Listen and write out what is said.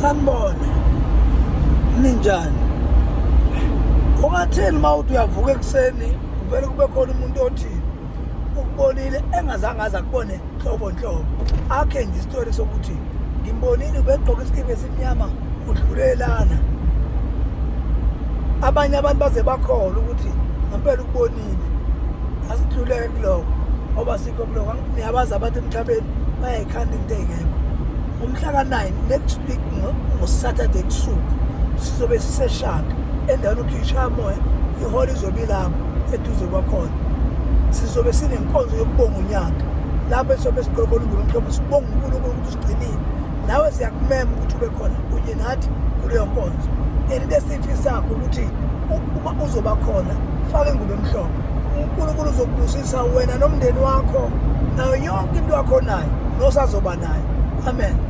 Sanibona. Ninjani? Ungathini uma uthi uyavuka ekuseni kuvele kube khona umuntu othi ukubonile engazange aze akubone nhlobo nhlobo. Akhe nje isitori sokuthi ngimbonile ubegqoka isikibha esimnyama udlulelana. Abanye abantu baze bakholwa ukuthi ngempela ukubonile. Asihluleke kuloko ngoba sikho kuloko. Niyabazi abantu emhlabeni bayayikhanda into engekho. Ngomhla ka-9 next week ngoSaturday ebusuku sizobe siseShaka endaweni okuthiwa iShayamoya, ihholo izobe ilapho eduze kwakhona. Sizobe sinenkonzo yokubonga unyaka lapho esizobe sigqoke khona ingubo emhlophe sibonga uNkulunkulu ukuthi usigcinile. Nawe siyakumema ukuthi ube khona kunye nathi kuleyo nkonzo. And into esiyifisakho ukuthi uma uzoba khona faka ingubo emhlophe. uNkulunkulu uzokubusisa wena nomndeni wakho nayo yonke into yakho nayo nosazoba nayo. Amen.